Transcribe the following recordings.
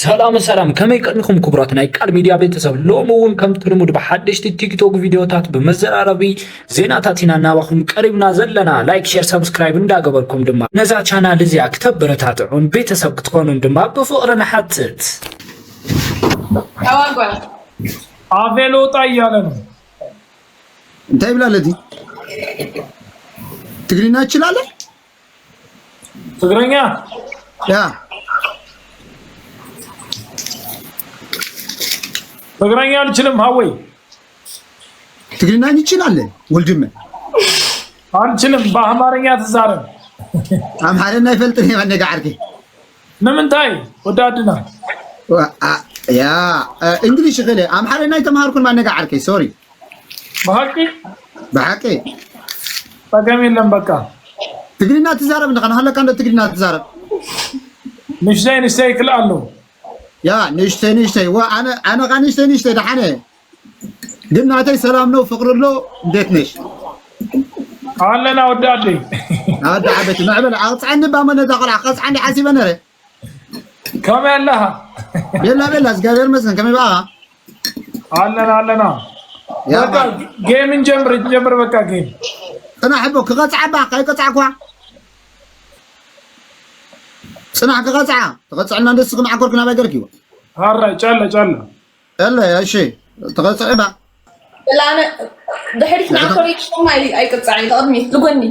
ሰላም ሰላም፣ ከመይ ቀኒኹም ክቡራት ናይ ቃል ሚድያ ቤተሰብ? ሎሚ እውን ከምቲ ልሙድ ብሓደሽቲ ቲክቶክ ቪድዮታት ብመዘራረቢ ዜናታት ኢና ናባኹም ቀሪብና ዘለና። ላይክ፣ ሼር፣ ሰብስክራይብ እንዳገበርኩም ድማ ነዛ ቻናል እዚኣ ክተበረታትዑን ቤተሰብ ክትኾኑን ድማ ብፍቕሪ ንሓትት። አፌ ልወጣ እያለ ነው። እንታይ ይብላል እቲ ትግርኛ ይችላል? ትግረኛ ያ ትግረኛ አልችልም። ሀወይ ትግርኛ ይችላል? ወልድመ አልችልም። በአማርኛ ትዛረብ። ኣምሓርኛ ይፈልጥ እየ ማነጋ ዓርከይ። ንምንታይ ወዳድና ያ እንግሊሽ ይኽእል እየ። ኣምሓርኛ ኣይተምሃርኩን ማነጋ ዓርከይ። ሶሪ ብሓቂ ብሓቂ ጸገም የለን። በቃ ትግርኛ ትዛረብ እንደ ከናሃለካ እንደ ትግርኛ ትዛረብ ንሽተይ ንሽተይ ክልኣሉ ያ ንእሽተይ ንእሽተይ ወ ኣነ ኣነ ካ ንእሽተይ ንእሽተይ ደሓነ ግን ናተይ ሰላም ነው ፍቅር ኣሎ። እንዴት ነሽ? ኣለና ወዲ ኣደይ ኣወዲ ዓበይቲ መዕበል ኣቕፅዓኒ ባመ ነዛ ቆልዓ ክቐፅዓኒ ሓሲበ ነረ። ከመይ ኣለኻ? ቤላ ቤላ እግዚኣብሔር ይመስገን። ከመይ በኣ? ኣለና ኣለና። ያ በቃ ጌም እንጀምር እንጀምር። በቃ ጌም ፅናሕ ቦ ክቐፅዓ ባ ካይቀፃዕኳ ፅናሕ ክቐፅዓ ተቐፅዕና እንደስ ክምዓኮርክ ናባይ ገርክዎ ሃራይ ጫለ ጫለ እለ እሺ ተቐፅዒ ባ ብላነ ድሕሪት ንዓኮር ይሽማ ኣይቅፃዕ እዩ ንቕድሚት ንጎኒ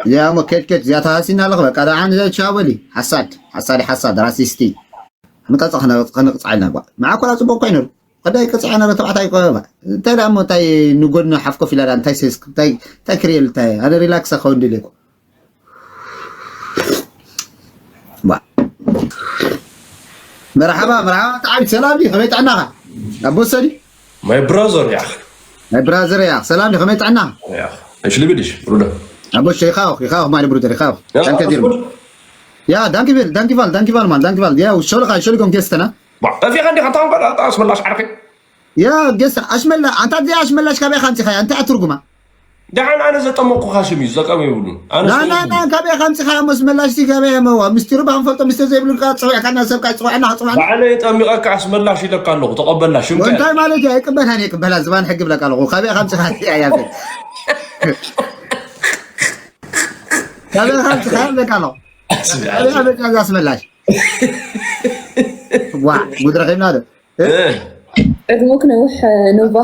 እዚኣ ሞ ከድ ከድ እዚኣ ተሃሲና ኣለኹ በቃ ደሓን ቻበሊ ሓሳድ ሓሳድ ሓሳድ ራሲስቲ ንቀፃ ከነቕፃዕ ኢልና ጓ ንዓኮራ ፅቡቅ ኮይኑ ከዳይ ቅፅዓ ነበረ ተባዕታይ ቆ እንታይ ደኣ እሞ እንታይ ንጎድኒ ሓፍ ኮፍ ኢላ እንታይ ሴስ እንታይ እንታይ ክርእየሉ እንታይ ኣነ ሪላክስ ኣኸውን ድልየኩ መርሓባ መርሓባ ተዓቢ ሰላም ዲ ከመይ ጥዕናኻ ኣቦ ሰዲ My brother يا أخي ናይ ብራዘር እያ ሰላም ዲ ከመይ ጥዕና يا أخي إيش اللي بديش برودة ኣቦ ሸይኻው ይኻው ማሪ ብሩደር ይኻው يا ዳንከ ዲሩ أخي ያ ዳንኪ ቢል ዳንኪ ፋል ዳንኪ ፋል ማን ዳንኪ ፋል ያ ሸልኻ ሸልጎም ጌስተና ما في عندي خطأ ولا أسمع لاش عرقي ያ ጌስታ ኣሽመላ ኣንታ እዚኣ ኣሽመላሽ ካበይ ኢኻ ኣምፂኻያ እንታይ ኣትርጉማ دحين أنا زي طمق خاشم يزا كم يقولون أنا ና ና ና ካበይ ኢኻ ኣምፂኻያ ሞ ኣሽመላሽ ካበይ መዋ ምስጢሩ ባንፈልጦ ምስጢር ዘይብሉ ጽውዕካና ሰብካ ጽውዕና ጽውዕና ባዕለይ ጠሚቐካ ኣስመላሽ ኢለካ ኣለኹ ተቐበላ ሽምካ እንታይ ማለት እዩ ኣይቅበላን ይቅበላ ዝባን ሕጊ ብለካ ኣለኹ ካበይ ኢኻ ኣምፂኻ እያ ካበይ ኢኻ ኣምፂኻ ብለካ ኣለኹ ካበይ ኢኻ ኣምፂኻ ኣስመላሽ ዋ ጉድ ረኺብና ዶ ዕድሙክ ነውሕ ኑባ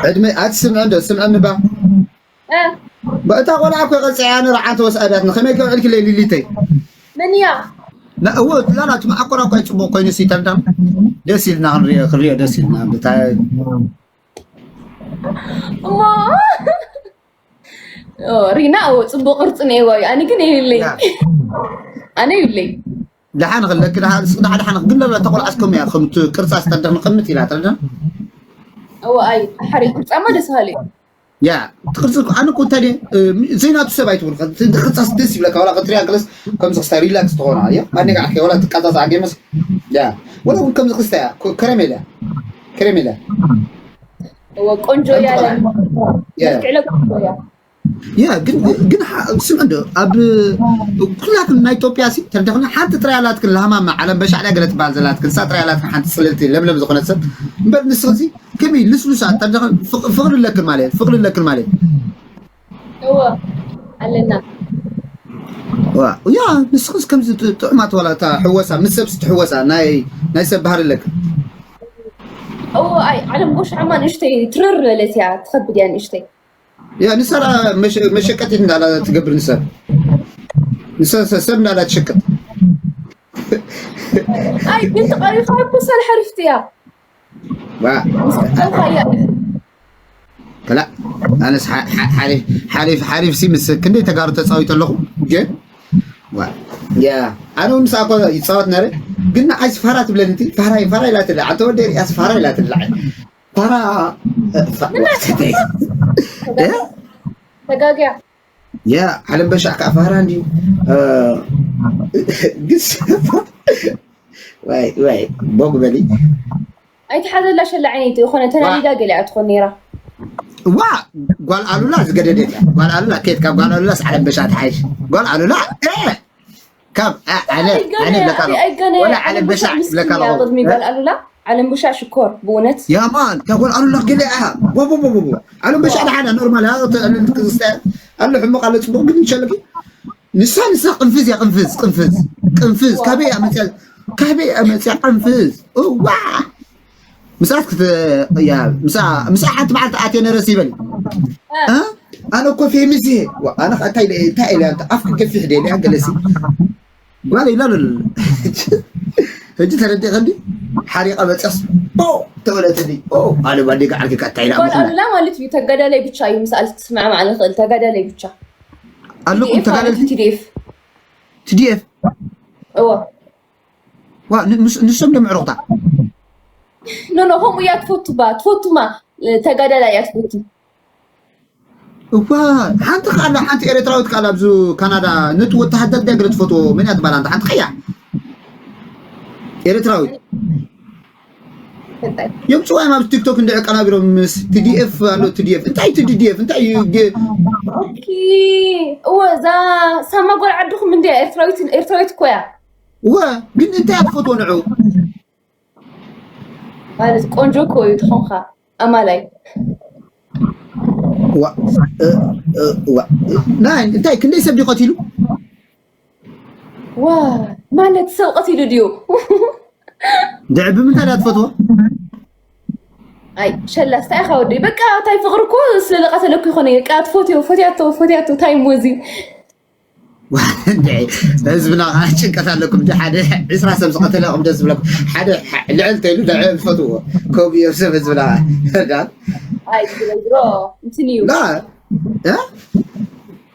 ዕድመ ኣትስምዐ ዶ ስምዐኒ ባ እ፣ በእታ ቆልዓ እኮ ቀፅያ ንርዓተ ወስኣዳት ንኸመይ ከውዕልክለይ ሊሊተይ መን እያ እዎ ላላ እቲ መዓኮራ እኳ ፅቡቅ ኮይኑ ሲ ተምተም ደስ ኢልና ክንሪኦ ክንሪኦ ደስ ኢልና ብታ እሞ ኦ፣ ሪና ኦ፣ ፅቡቅ ቅርፂ ነይዋ እዩ ኣነ ግን የብለይ ኣነ የብለይ ደሓን ክለክ ደሓን ስቕ ደሓ ደሓን ግን ለበ ተቆልዓስ ከም እያ ከም እቲ ቅርፃ ስተርደ ንቐምጥ ኢላ ተረዳ እዎ ኣይ ሓሪ ቅርፃማ ደስ በሃሊ እዩ ያ እቲ ቅርፂ እኮ- ኣነ እኮ እንታይ ድየ እ፣ ዘይናቱ ሰብ ኣይትብል ቅርፃስ ደስ ይብለካ ዋላ ክትሪያ ገለስ ከምዚ ክስታይ ሪላክስ ትኾና እያ ኣነጋዕከ ዋላ ትቃፃፃ ጌመስ ያ ወላ እውን ከምዚ ክስታይ እያ ኮ- ከረሜላ ከረሜላ እዎ ቆንጆ እያ ያ መልክዕለ ቆንጆ እያ ያ ግን ግን ሓ- ስምዕ እንዶ ኣብ ኩላትን ናይ ኢትዮጵያ ሲ ተደኽና ሓንቲ ጥራይ ኣላትክን ላህማማ ዓለም በሻዕዳ ገለ ትበሃል ዘላትክን ሳ ጥራይ ኣላትክን ሓንቲ ፅልልቲ ለምለም ዝኾነት ሰብ እምበር ንስኺ ሲ ከመይ ልስሉሳ ተደኸ ፍቕሪ ኣለክን ማለት ፍቕሪ ኣለክን ማለት እዎ ኣለና ዋ ያ ንስኽስ ከምዚ ጥ- ጥዑማት ዋላ እታ ሕወሳ ምስ ሰብስ ትሕወሳ ናይ ናይ ሰብ ባህሪ ኣለክን እዎ ኣይ ዓለም ጎሽ ዓማ ንእሽተይ ትርር በለት እያ ትኸብድ እያ ንእሽተይ ያ ንሳ ደኣ መሸ- መሸቀጢት እንዳላ ትገብር ንሰብ ንሰ- ሰ- ሰብ እንዳላ ትሸቅጥ ኣይ ግን ተቐሪኻ እኮ ሰል ሓሪፍቲ እያ ዋ ምስ ቀልካ እያ ከላ ኣነስ ሓ- ሓ- ሓሪፍ ሓሪፍ ሓሪፍ ሲ ምስ ክንደይ ተጋሩ ተፃዊት ኣለኹ ግን ዋ ያ ኣነ እውን ምሳኣ እኮ ይፃወት ነረ ግን ንዓይስ ፋራ ትብለኒ እቲ ፋራ ፋራ ኢላ ትላ ኣንተ ወደ ሪኣስ ፋራ ኢላ ትላ ፋራ ፋ- ዋ- ተጋግያ ያ ዓለም በሻዕ ከዓ ፋራ እንድዩ ግስ ወይ ወይ ቦግ በሊ ኣይትሓዘላ ሸላ ዓይነይቲ ዝኾነ ተናዲዳ ገሊኣ ትኾን ነይራ ዋ ጓል ኣሉላ ዝገደደት እያ ጓል ኣሉላ ከየት ካብ ጓል ኣሉላ ዓለም በሻዕ ትሓይሽ ጓል ኣሉላ እ፣ ካብ ዓ- ዓለ ዓለ ይብለካ ኣሎ። ኣይገነ ወላ ዓለም በሻዕ ይብለካ ኣሎ። ቅድሚ ጓል ኣሉላ ዓለም በሻዕ ሽኮር ብእውነት ያማን ካብ ጓል ኣሉላ ገለ ኣያ ቦቦቦቦቦ ዓለም በሻዕ ደሓና ኖርማል ያ ክስተ ኣሎ ሕመቕ ኣሎ ጽቡቕ ግን ይሸለኪ ንሳ ንሳ ቅንፍዝ ያ ቅንፍዝ ቅንፍዝ ቅንፍዝ ካበይ ኣመጽያ ካበይ ኣመጽያ ቅንፍዝ እዋ ምስኣት ክት ያ ምሳ ምሳ ሓንቲ መዓልቲ ኣትየ ነረስ ይበል እ? ኣነ እኮ ፌምስ እየ ዋ፣ ኣነ ኸ እንታይ ደ- እንታይ ኢለ ኣንተ ኣፍ ገፊሕ ደ ኢለ ገለሲ ጓል ኢላ ኣሎ ሕጂ ተረዲእ ከንዲ ሓሪቐ መፅያስ ፖ ተበለትኒ ኦ ኣነ ባዴጋ ዓርኪ ከታ ኢላ ጓል ኣሉላ ማለት እዩ። ተጋዳላይ ብቻ እዩ ምስኣል ክትስማዕ ማዕለ ክእል ተጋዳላይ ብቻ ኣለኩም ተጋደልቲ ቲዲኤፍ ቲዲኤፍ እዎ ዋ ን- ምስ- ንሶም ዶ ምዕሩቕታ ኖ ኖ ከምኡ እያ ትፈቱ ባ ትፈቱ ማ ተጋዳላይ እያ ትፈቱ እዋ ሓንቲ ከኣላ ሓንቲ ኤርትራዊት ከኣላ ኣብዚ ካናዳ ነቲ ወተሃደር ድያ ገለ ትፈትዎ መን እያ ትባላ እንተ ሓንቲ ቀያ ኤርትራዊት የምፅዋ እዮም ኣብዚ ቲክቶክ እንድዒ ቀናቢሮም ምስ ቲዲኤፍ ኣሎ ቲዲኤፍ እንታይ ቲዲኤፍ እንታይ እዩ ጌ- ኦኬ እወ እዛ ሳማ ጓል ዓድኹም እንድያ ኤርትራዊት ኤርትራዊት እኮ እያ እወ ግን እንታይ እያ ትፈትዎ ንዑ ማለት ቆንጆ እኮ እዩ ትኾንካ ኣማላይ ዋ እ- እ- ዋ ናይ እንታይ ክንደይ ሰብ ድዩ ቀቲሉ ዋ ማለት ሰብ ቀቲሉ ድዩ ድዕቢ ምንታይ እያ ትፈትዎ ኣይ ሸላስ እንታይ ኢኻ ወደይ በቃ እንታይ ፍቕሪ እኮ ስለለቐተለኩ ይኾነ በቃ ትፈትዮ ፈትያቶ ፈትያቶ እንታይ እሞ እዚ እንድዒ ህዝብና ከዓ ጭንቀት ኣለኩም እንዲ ሓደ ዕስራ ሰብ ዝቐተለኹም ደስ ዝብለኩም ሓደ ልዕል ተይሉ ልዕል ዝፈትዎ ከምኡ እዮም ሰብ ህዝብና ዳን ኣይ ዝነግሮ እንትን እዩ ላ እ?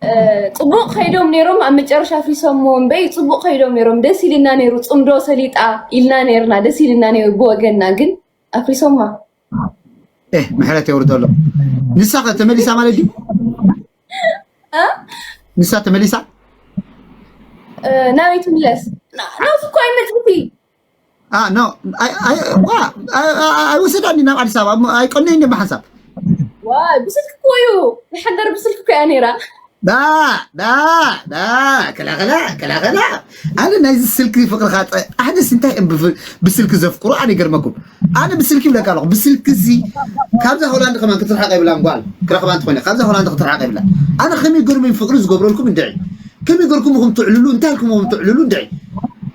እ፣ ፅቡቅ ከይዶም ነይሮም ኣብ መጨረሻ ኣፍሪሶምዎ እምበይ ፅቡቅ ከይዶም ነይሮም ደስ ኢልና ነይሩ ፅምዶ ሰሊጣ ኢልና ነይርና ደስ ኢልና ነይሩ ብወገንና ግን ኣፍሪሶማ እ፣ ምሕረት የውርደሎም ንሳ ኸ ተመሊሳ ማለት ድዩ እ? ንሳ ተመሊሳ እ፣ ናበይ ትምለስ ና- ናብዚ እኮ ኣይመፅእቲ አ ኖ ኣይ- ኣይ- ዋ፣ ኣይ- ኣይ- ኣይወሰዳኒ ናብ ኣዲስ ኣበባ እሞ ኣይቀነይኒ ብሓንሳብ ዋይ ብስልኪ እኮ እዩ ንሓደር ብስልኪ እኮ እያ ነይራ ዳ ዳ ዳ ከላኸላ ከላኸላ ኣነ ናይዚ ስልኪ ፍቅርካ ኣነስ እንታይ እዮም ብፍ- ብስልኪ ዘፍቅሩ ኣነ ይገርመኩም ኣነ ብስልኪ ይብለካ ኣለኹ ብስልኪ እዚ ካብዛ ሆላንድ ከማን ክትርሓቀ ይብላ ጓል ክረኽባ እንተኮይነ ካብዛ ሆላንድ ክትርሓቀ ይብላ ኣነ ከመይ ገርመኝ ፍቅሪ ዝገብረልኩም እንድዒ ከመይ ገርኩም ኢኹም ትዕልሉ እንታይ ኢልኩም ኢኹም ትዕልሉ እንድዒ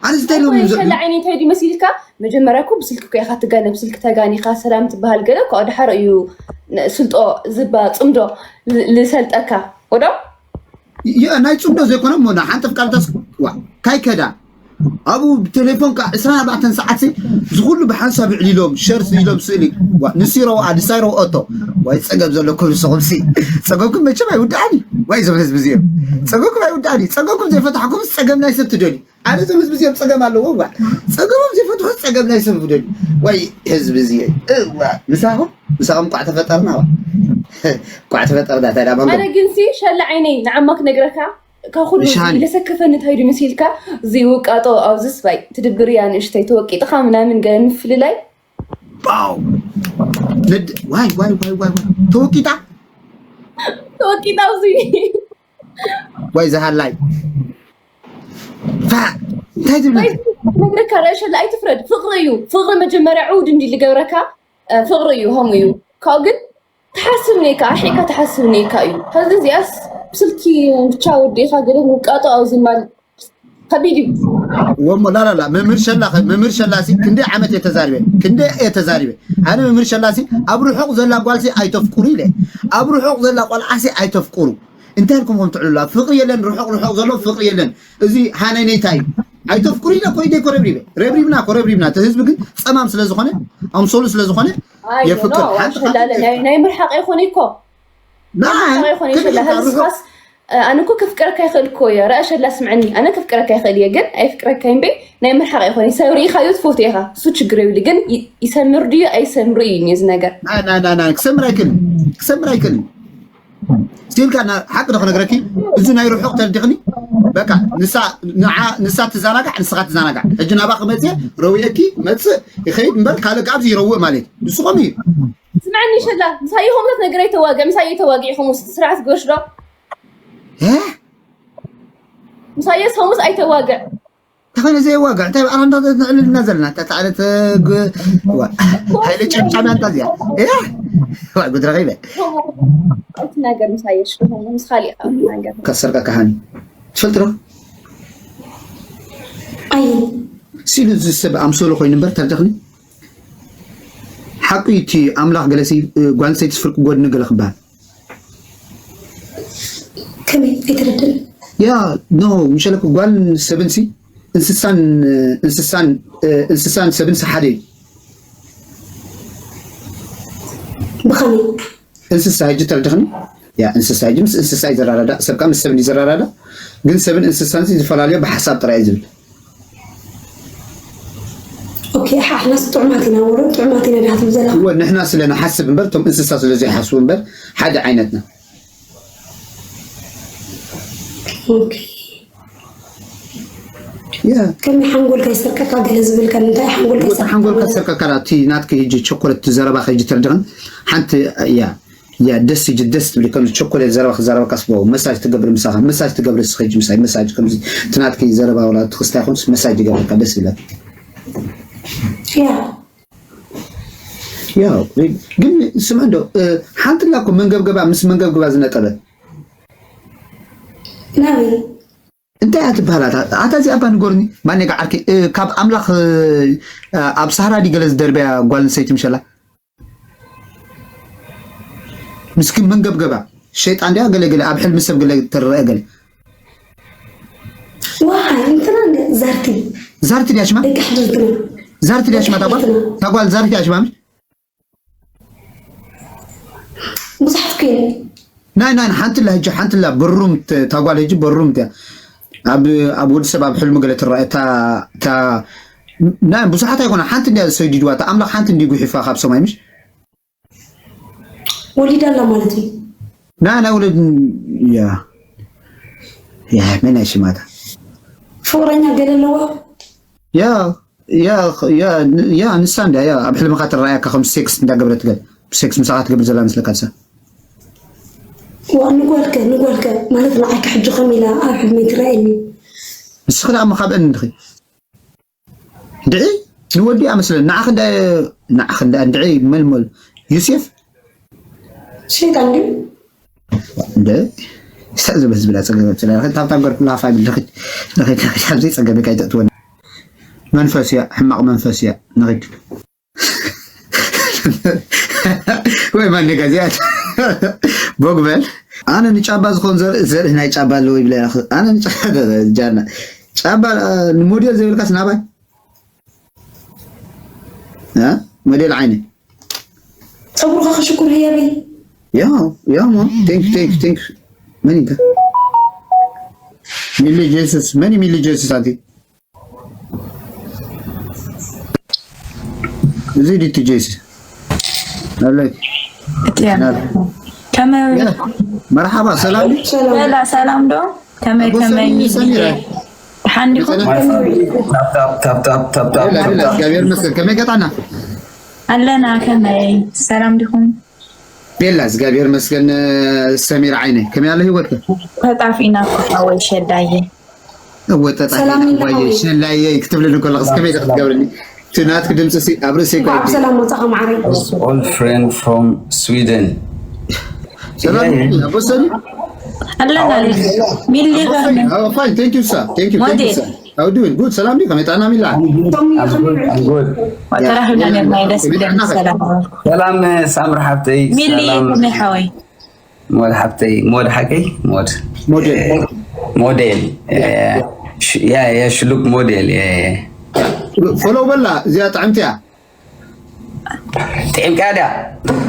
ኣነ እንታይ ኢሎም እዮም ዝዕልሉ ሸላ ዓይነይ እንታይ ድዩ መሲልካ መጀመርያ እኮ ብስልኪ እኮ ኢኻ ትጋነ ብስልኪ ተጋኒኻ ሰላም ትበሃል ገለ እኮ ድሓር እዩ ስልጦ ዝባ ፅምዶ ል- ልሰልጠካ ወዶ የ- ናይ ፅምዶ ዘይኮነ እሞ ሓንቲ ፍቃልታስ ዋ ካይ ከዳ ኣብኡ ብቴሌፎን ከዓ ዕስራን ኣርባዕተን ሰዓት እዚ ኩሉ ብሓንሳብ ይዕሊሎም ሸር ኢሎም ስእሊ ዋ ንሲሮ ኣዲሳይሮ ኦቶ ዋይ ፀገም ዘለኩም ንስኹም ሲ ፀገምኩም መቸም ኣይውድኣኒ ዋይ እዞም ህዝቢ እዚኦም ፀገምኩም ኣይውድኣኒ ፀገምኩም ዘይፈታሕኩም ፀገም ናይ ሰብ ትደልዩ ኣነ እዞም ህዝቢ እዚኦም ፀገም ኣለዎም ዋ ፀገሞም ዘይፈትሑ ፀገም ናይ ሰብ ትደልዩ ዋይ ህዝቢ እዚ እዋ ምሳኹም ምሳኹም ቋዕ ተፈጠርና ዋ ቋዕ ተፈጠርና እንታይ ዳማ ኣነ ግን ሲ ሸላ ዓይነይ ንዓማ ክነግረካ ካብ ኩሉ እሺ፣ ሃኒ። ለሰከፈኒ እንታይ ድዩ መሲልካ እዚ ውቃጦ ኣብዚ ስባይ ትድብር እያ ንእሽተይ ተወቂጥኻ ምናምን ገለ ምፍልላይ ዋው ነድ ዋይ ዋይ ዋይ ዋይ ዋይ ተወቂጣ ተወቂጣ ኣብዚ ዋይ ዝሃላይ ፋ እንታይ ትብል ነግረካ ርአ ሸላ ኣይትፍረድ ፍቅሪ እዩ ፍቅሪ መጀመርያ ዕውድ እንዲ ልገብረካ እ፣ ፍቅሪ እዩ ከምኡ እዩ ካብኡ ግን ትሓስብ ነይካ ኣርሒካ ትሓስብ ነይካ እዩ ከዚ እዚኣስ ብስልኪ ብቻ ወዲእካ ገለ ምውቃጦ ኣብዚ ማል ከቢድ እዩ ወሞ ላላላ መምህር ሸላ ኸ- መምህር ሸላሲ ክንደይ ዓመት እየ ተዛሪበ ክንደይ እየ ተዛሪበ ኣነ መምህር ሸላሲ ኣብ ርሑቕ ዘላ ጓልሲ ኣይተፍቅሩ ኢለ ኣብ ርሑቕ ዘላ ቆልዓሲ ኣይተፍቅሩ እንታይ ኢልኩም ከም ትዕልላ ፍቅሪ የለን ርሑቕ ርሑቕ ዘሎ ፍቅሪ የለን እዚ ሃነነይታ እዩ ኣይተፍቅሩ ኢለ እኮ ኢደ እኮ ረብሪበ ረብሪብና እኮ ረብሪብና እቲ ህዝቢ ግን ፀማም ስለ ዝኾነ ኣምሶሉ ስለ ዝኾነ ኣይ የፍቅር ኖ ሓንቲ ሸላ ናይ ናይ ምርሓቅ ይኾነ እኮ ናይ ምርሓቅ ይኾነ ሸላ ሕዚ ስኻስ ኣነ እኮ ከፍቅረካ ይኽእል እኮ እየ ረአ ሸላ ስምዐኒ ኣነ ከፍቅረካ ይኽእል እየ ግን ኣይፍቅረካ እምበይ ናይ ምርሓቅ ይኾነ ሰብ ርኢኻዮ ትፈቱ ኢኻ እሱ ችግር የብሉ ግን ይ- ይሰምር ድዩ ኣይሰምር እዩ እዚ ነገር ናይ ናይ ናይ ናይ ክሰምር ኣይክእልን ክሰምር ኣይክእልን ሲልካ ሓቂ ዶ ክነግረኪ እዚ ናይ ርሑቕ ተርዲኽኒ በቃ ንሳ ንዓ ንሳ ትዘናጋዕ ንስኻ ትዘናጋዕ ሕጂ ናባ ክመፅእ ረውየኪ መፅእ ይኸይድ እምበር ካልእ ኣብዚ ይረውእ ማለት እዩ ንስኹም እዩ ስምዐኒ ሸላ ምሳይ ይኹም ነገር ኣይተዋግዕ ምሳይ ኣይተዋግዕ ይኹም ስራሕ ትገሽ ዶ እ? ምሳየስ ሆምስ ኣይተዋግዕ። ተኸነ ዘይዋጋዕ እንታይ ኣራንዳ ነዕልልና ዘለና ተታዕለት ሃይለ ጨምጫም ኣንታ እዚኣ እያ። ዋ ጉድ ረኺበ። ኣይትናገር ምሳየሽ ሆምስ ካልእ ካልእ ነገር። ከሰርቀካ ሃኒ ትፈልጥ ዶ? ኣይ ሲሉ ዝሰብ ኣምሰሉ ኮይኑ እምበር ተርደኽኒ ሓቁ እቲ ኣምላኽ ገለሲ ጓንሰይቲ ስፍርቂ ጎድኒ ገለ ክበሃል ከመይ ኣይተረድን ያ ኖ ምሸለኩ ጓል ሰብንሲ እንስሳን እንስሳን እንስሳን ሰብንሲ ሓደ እዩ። ብኸመይ እንስሳ ሕጂ ተረድኽኒ ያ እንስሳ ሕጂ ምስ እንስሳ እዩ ዘራዳዳ ሰብካ ምስ ሰብ እንዲ ዘራዳዳ ግን ሰብን እንስሳን ሲ ዝፈላለዮ ብሓሳብ ጥራይ እዩ ዝብል ኦኬ ሓሕናስ ጥዑማት ኢና ወረ ጥዑማት ኢና ዳህትብ ዘላ እወ ንሕና ስለ ንሓስብ እምበር እቶም እንስሳ ስለ ዘይሓስቡ እምበር ሓደ ዓይነትና ኦኬ ያ ከመይ ሓንጎልካ ይሰርቀካ ገለ ዝብል ከ እንታይ ሓንጎልካ ወታ ሓንጎልካ ይሰርቀካ ዝሰርቀካ እቲ ናትክ ሕጂ ቸኮለት ዘረባ ከሕጂ ተረድኽን ሓንቲ ያ ያ ደስ ሕጂ ደስ ትብል ከም ቸኮለት ዘረባ ክዘረበካ ስበው መሳጅ ትገብር ምሳኻ መሳጅ ትገብር ስኸጂ ምሳይ መሳጅ ከምዚ ትናትክ ዘረባ ወላ ትኽስታ ይኹንስ መሳጅ ይገብረካ ደስ ይብለካ ያ ያው ግን ስምዕ እንዶ ሓንቲ ላ እኮ መንገብገባ ምስ መንገብገባ ዝነጠበ ናበይ እንታይ እያ ትበሃል ኣታ ኣታ እዚኣ እባ ንገሩኒ ማን ጋ ዓርኪ እ፣ ካብ ኣምላኽ እ፣ ኣብ ሳህራ ዲ ገለ ዝደርበያ ጓል ኣንስተይቲ ምሸላ ምስኪ መንገብገባ ሸይጣን ድያ ገለ ገለ ኣብ ሕልሚ ሰብ ገለ ትረአ ገለ ዋይ እንትና እንደ ዛርቲ ዛርቲ ድያ ሽማ ደቂ ሕድርትና ዛርቲ ድያ ሽማ ታጓል ታጓል ዛርቲ ድያ ሽማ ብዙሓት ኮይኑ ናይ ናይ ሓንቲ ላ ሕጂ ሓንቲ ላ ብሩምት ታጓል ሕጂ ብሩምት እያ ኣብ ኣብ ወዲ ሰብ ኣብ ሕልሙ ገለ ትረአ እታ እታ ናይ ብዙሓት ኣይኮነ ሓንቲ እንዲያ ሰይዲድዋ እታ ኣምላኽ ሓንቲ እንዲ ጉሒፋ ካብ ሰማይ ምሽ ወሊዳ ኣላ ማለት እዩ ናይ ናይ ወለድ ያ ያ መን ኣይ ሽማታ ፍቅረኛ ገለ ኣለዋ ያ ያ ያ ያ ንሳ እንዳ ያ ኣብ ሕልምካ ትረኣየካ ከም ሴክስ እንዳገበረት ገል ሴክስ ምሳኻ ትገብር ዘላ መስለካ ንሳ ዋ ንጓልከ ንጓልከ ማለት ንዓይካ ሕጂ ከም ኢላ ኣብ ሕልመይ ትረኣየኒ ንስኺ ደኣ እሞ ካብ እን እንድኺ እንድዒ ንወዲ እያ መስለን ንዓኽ እንዳ ንዓኽ እንዳ እንድዒ መልመል ዩሴፍ ሸይጣን ድዩ እንደ ሰብ ዝበዝ ብላ ጸገበ ብላ ለኸ ታብታብ ገርኩላ ፋሚሊ ለኸ ለኸ ለኸ ዘይጸገበ ካይተእትወን መንፈስ እያ ሕማቕ መንፈስ እያ ንኺድ ወይ ማን ነጋ እዚኣ ቦግበል ኣነ ንጫባ ዝኾን ዘርኢ ዘርኢ ናይ ጫባ ኣለዎ ይብለ ኣነ ንጫባ ጃና ጫባ ንሞዴል ዘይብልካስ ናባይ እ ሞዴል ዓይኒ ፀጉርካ ክሽኩር ህያበይ ያ ያ ማ ቴንክ ቴንክ ቴንክ መን እንተ ሚሊ ጄሱስ መን ሚሊ ጄሱስ ኣንቲ እዚ ዲቲ ጄሱስ ኣለክ እትያ ከመይ መርሓባ ሰላም ሰላ ሰላም ዶ ከመይ ከመይ ሰሚራ ሓንዲኹም እግዚኣብሔር መስገን ከመይ ገጣና ኣለና ከመይ ሰላም ዲኹም ቤላ እግዚኣብሔር መስገን ሰሚራ ዓይነ ከመይ ኣሎ ህይወትከ ተጣፊእና እኮ ሓወይ ሸዳየ እወጠጣ ሰላም ዋየ ይልዓል። ሸላየ ክትብልኒ ከለኽስ ከመይ ኢኻ ክትገብርኒ እቲ ናትክ ድምፂ ሲ ኣብ ርእሰይ እንኳዕ ብሰላም ወፃኻ ማዕረይ All friend from Sweden. ሰላም ኣቦሰኒ ኣለና ሚሊ Fine, thank you, sir. Thank you, thank you, ሞዴል sir. How you doing? Good. ሰላም ዲኻ? መጣና ሚላ። I'm good. I'm good. ተራኺብና ነርና ደስ ይብለኒ ሰላም ሰላም ሳምሪ ሓብተይ ሚሊ ሰላም ከመይ ሓወይ ሞድ ሓብተይ ሞድ ሓቀይ ሞድ ሞዴል ሞዴል ያ የሽሉክ ሞዴል ፎሎ በላ እዚኣ ጥዕምቲ እያ። ጥዕምካ ድያ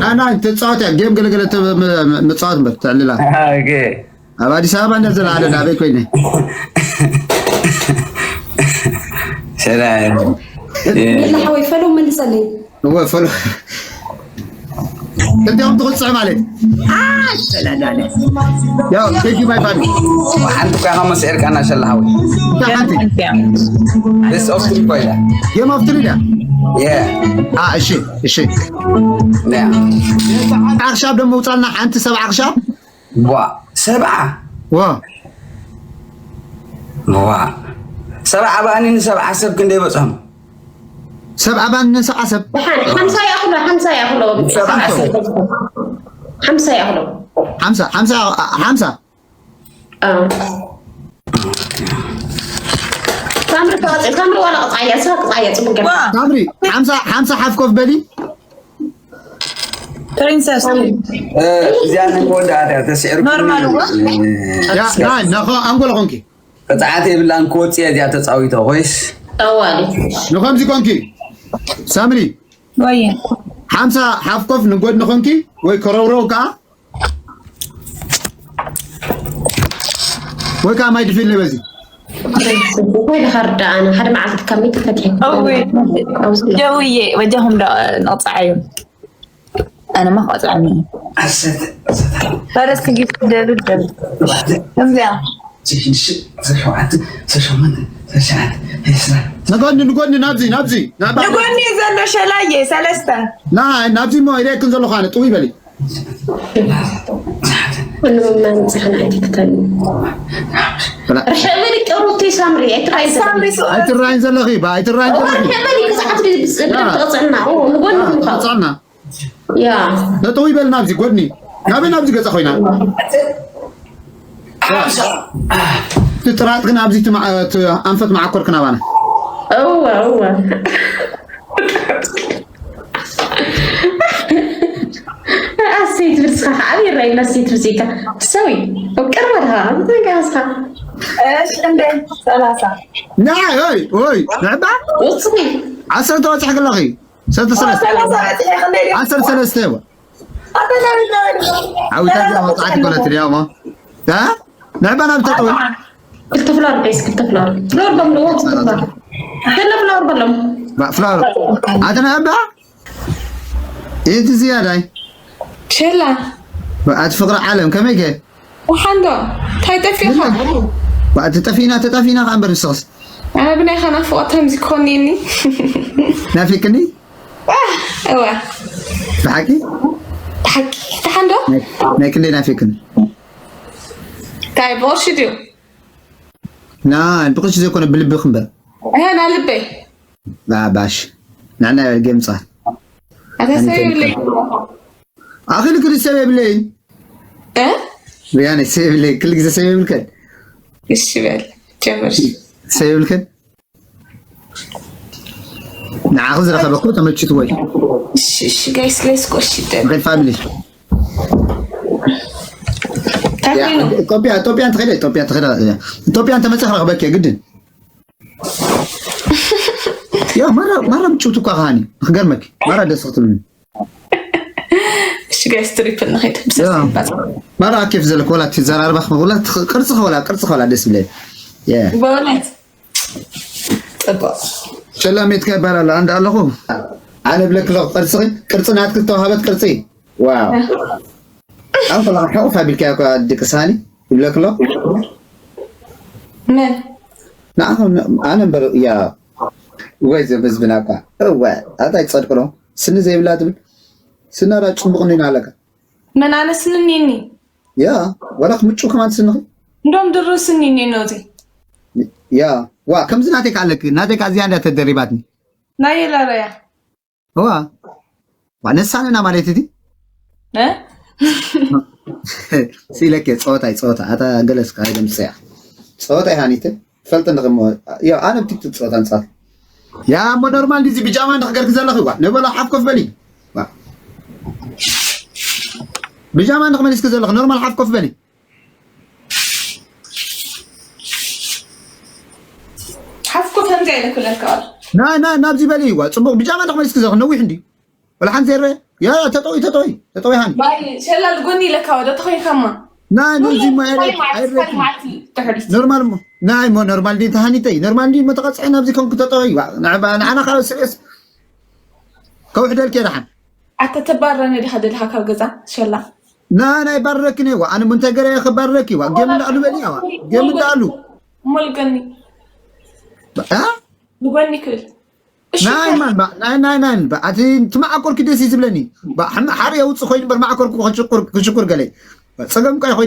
ናና ተጻወት እያ ጌም ገለገለ መጻወት እምበር ተዕልላ ኦኬ ኣብ ኣዲስ ኣበባ እንዳ ዘለዓለ ናበይ ኮይነ ሰላም የላ ሓወይ ፈሎ መልሰለይ እወ ፈሎ እንዲያውም ትቕፅዕ ማለት ያው thank you my family ሓንቲ እኳ ኢኻ መስዕርካና ሸላ ሓወይ ሓንቲ Best of three ኮይና game of three ዳ Yeah. አ እሺ እሺ Yeah. ኣኽሻብ ደሞ ውፃልና ሓንቲ ሰብ ኣኽሻብ ዋ ሰብዓ ዋ ዋ፣ ሰብ ዓባኒ ንሰብ ዓሰብ ክንደይ በጽሖም? ሰብ ዓባኒ ንሰብ ዓሰብ። ሓምሳ ይኣኽሎ፣ ሓምሳ ይኣኽሎ። ሰብ ዓሰብ። ሓምሳ ይኣኽሎ። ሓምሳ፣ ሓምሳ፣ ሓምሳ። ኣዎ። ሳምሪ ተዋጽኦ፣ ሳምሪ ዋላ ቅጻያ፣ እሳ ቅጻያ ጽቡቅ ገይራ። ሳምሪ፣ ሓምሳ፣ ሓምሳ ሓፍ ኮፍ በሊ። ፕሪንሰስ። እ፣ እዚኣ ናይ መወዳእታ ተስዒርኩኒ። ኖርማል እዋ። እ፣ ያ፣ ናይ፣ ነኸ ኣንጎሎ ኾንኪ። ቅጽዓት የብላን፣ ክወጽእ እያ እዚኣ ተጻዊቶ፣ ኮይስ? ጠዋሊ። ንኸምዚ ኮንኪ። ሳምሪ። ወይ። ሓምሳ ሓፍ ኮፍ ንጎድኒ ኮንኪ፣ ወይ ከረውረው ከኣ። ወይ ከዓ ማይ ድፊ ኣለይ በዚ። ወይ ልኸርዳ ኣነ ሓደ መዓልቲ ካብ ሚእቲ ፈትሐ። እወ። ኣብዚ ደውዬ፣ በጃኹም ዶ ንቕጻዓዮም? ኣነማ ክቐጽዓኒ እዩ። ዓሰርተ፣ ዓሰርተ። ፈረስ ክጊፍ ደብል ደብል። ኣርባዕተ። ከምዚኣ። ሽዱሽተ፣ ሸውዓተ፣ ሸሞንተ፣ ትሽዓተ፣ ዕስራ። ንጎድኒ፣ ንጎድኒ፣ ናብዚ፣ ናብዚ፣ ናብዚ። ንጎድኒ ዘሎ ሸላዬ፣ ሰለስተ። ናይ፣ ናብዚ እሞ ኢለክን ዘለኹ ኣነ፣ ጥውይ በሊ። ኩሉ መምጽእኽን ኣይትክተሉ። ብላ። ርሕቕ በሊ ቁሩብቲ ሳምሪ፣ ኣይትራይ ዘለኺ። ሳምሪ ሱ-፣ ኣይትራይን ዘለኺ፣ ባ፣ ኣይትራይን ዘለኺ። ርሕቕ በሊ፣ ክሳዕ ትሪ-፣ ብስ-፣ ያ። ትቕጽዕና። ኦ፣ ንጎኒ ያ፣ ምዃን። ትቕጽዕና። ያ። ጠጠው ይበል ናብዚ ጎድኒ። ናበይ ናብዚ ገጻ ኮይና? እቲ ጥራጥ ግን ኣብዚ እቲ መዓ-፣ እቲ ኣንፈት መዓኮር ክናባና። እወ፣ እወ። ኣሰይ ትብል ስኻ ከዓ ኣብ ይረኣየና፣ ኣሰይ ትብል ዜጋ። ሰዊ፣ ኣብ ቅርባ ድኻ፣ እንታይ ገና ስኻ? እሺ፣ እንደ ሰላሳ። ናይ፣ ኦይ፣ ኦይ፣ ንዕባ? ውፅኺ። ዓሰርተ ወፅሒ ከለኺ። ሰለስተ ሰለስተ። ሰላሳ በፂሐ ክንደይ ድዩ? ዓሰርተ ሰለስተ እዋ። ኣታ ናይ ናይ ዓዊታ እዚኣ መብፃዕቲ ኮነት ድያ እሞ? እ? ንዕባ ናብ ተጠወ። ክልተ ፍላወር ጋይስ፣ ክልተ ፍላወር። ፍላወር በሎም፣ ክልተ ፍላወር። ገለ ፍላወር በሎም። ባ-፣ ፍላወር። ኣታ ንዕባ? እቲ ዝያዳይ? ሸላ። ባ-፣ ኣቲ ፍቕሪ ዓለም፣ ከመይ ከ? ደሓን ዶ? እንታይ ጠፊእኻ? የለን። ባ-፣ ተጠፊእና፣ ተጠፊእና ኸዓ እምበር ንስኽስ? ኣነ ብናይኻ ናፍቖት ከምዚ ክኾንኒ። ናፊቅኒ? ኣህ፣ እወ። ብሓቂ? ብሓቂ። ደሓን ዶ? ናይ፣ ናይ ክንደይ ናፊቅኒ? እንታይ ብቕርሺ ድዩ? ና፣ ብቕርሺ ዘይኮነ ብልብኺ እምበር። እህ፣ ና ልበይ። ባ-፣ ባሽ። ንዕና ጌም ጻ። ኣታ ሰብ የብለይ። ኣኺሉ ክል ሰብ የብለይ። እ? ወያነ ሰብ የብለይ። ክል ግዜ ሰብ የብልከን። እሺ በል። ጀምር። ሰብ የብልከን። ንዓኺ ዝረኸበ እኮ ተመችትዎ እዩ። እሺ፣ እሺ፣ ጋይስ፣ ሌትስ ጎ፣ እሺ፣ ደም። ኦኬ፣ ፋሚሊ። ታኪኑ። ኢትዮጵያ፣ ኢትዮጵያ እንተኸደ፣ ኢትዮጵያ እንተኸደ፣ ኢትዮጵያ እንተመጽእ ክረኽበኪ ግድን። ያ፣ ማራ፣ ማራ ምጭውቲ እኳ ከሃኒ፣ ንኽገርመኪ፣ ማራ ደስ ክትብልኒ። እሺ፣ ጋይስ፣ ትሪፕል ንኸይድ፣ ብሰስ ያ። ይባል። ማራ ኬፍ ዘለክ፣ ወላ ትዘራርባ፣ ወላ ትኽ-፣ ቅርጽ ኸ ወላ፣ ቅርጽ ኸ ወላ ደስ ይብለኒ። ያ። በእውነት። ጽቡቕ። ሸላሜትካ ይባላል፣ ኣንድ ኣለኹ። ኣነ ብለክ ኣለኹ፣ ቅርጽኺ፣ ቅርጽ ናትኪ ዝተዋሃበት ቅርጺ። ዋው። ኣንኮላ ሕቑፍ ኣቢልካዮ እኮ ኣድቅሳኒ ይብለክ ኣሎ። መን? ንዓኹም፣ ኣነ እምበር፣ ያ፣ ወይ ዘም ህዝብና እኳ። እወ፣ ኣታ ይጸድቅ ዶ? ስኒ ዘይብላ ትብል? ስና ዳ ጽቡቕ እኒና ኣለካ። መን ኣነ ስኒ እኒኒ? ያ፣ ወላ ክምጩ ከማን ስንኺ? እንደውም ድሮ ስኒ እኒኖ እቲ። ያ፣ ዋ፣ ከምዚ ናተይ ከ ኣለክ፣ ናተይ ከ እዚኣ እንዳ ተደሪባትኒ። ናይ የላረያ። እዋ። ዋ፣ ነሳነና ማለት እቲ? እ? ሲለኬ፣ ጸወታ እዩ፣ ጸወታ። ኣታ ገለስ ካይ ደምጽያ። ጸወታ እዩ ሃኒተ። ትፈልጥ እንዲኺ እሞ፣ ያ፣ ኣነ ብቲክቶክ ጸወታ ንጻወት። ያ፣ እሞ ኖርማል ዲዚ ብጃማ እንዲኺ ገርኪ ዘለኺ፣ ዋ፣ ንበላ ሓፍ ኮፍ በሊ። ዋ። ብጃማ እንዲኺ መሊስኪ ዘለኺ፣ ኖርማል ሓፍ ኮፍ በሊ። ሓፍኮ ከምዚ ዓይነት ክብለካ ኣሎ። ናይ፣ ናይ፣ ናብዚ በሊ፣ ዋ፣ ጽቡቕ ብጃማ እንዲኺ መሊስኪ ዘለኺ፣ ነዊሕ እንዲ። ወላ ሓንቲ ዘይረ-፣ ያ፣ ያ፣ ተጠዊ፣ ተጠዊ፣ ተጠዊ ሃኒ። ማይ ሸላል ጎኒ ኢለካ ወደ ተኸይካማ። ናይ፣ ኖርማል፣ ነዚ ሞ፣ ኖርማል፣ ኣይረ-፣ ኖርማል፣ ኣይረክብን። ኖርማል ሞ፣ ናይ ሞ፣ ኖርማል ዲ ተሃኒተይ፣ ኖርማል ዲ ሞ ተቐጽዐ ናብዚ ኮንኩ ተጠዊ፣ ዋ፣ ንዕባ-፣ ንዓና ካብ ስሬስ ከውሕደልኪ እየ ደሓን። ኣተ ተባረነ ዲኻ ደድኻ ካብ ገዛ፣ ሸላ? ናይ፣ ናይ ባረክን እየ፣ ዋ፣ ኣነ ሞ እንታይ ገረ እየ ክባረክ፣ ዋ፣ ጌም እንዳኣሉ በሊ፣ ዋ፣ ጌም እንዳኣሉ። ሞልገኒ። አ? ንጎኒ ክብል። እሺ፣ ናይ እኮ። ማን፣ ባ-፣ ናይ፣ ናይ፣ ናይ፣ ባ-፣ ኣቲ ትማዓቆርኪ ደስ እዩ ዝብለኒ። ባ-፣ ሕም-፣ ሓር የውጽእ ኮይኑ እምበር ማዓቆርኩ ክሽቁር፣ ክሽቁር ገለ። ጸገም እኮ ኣይኮይን።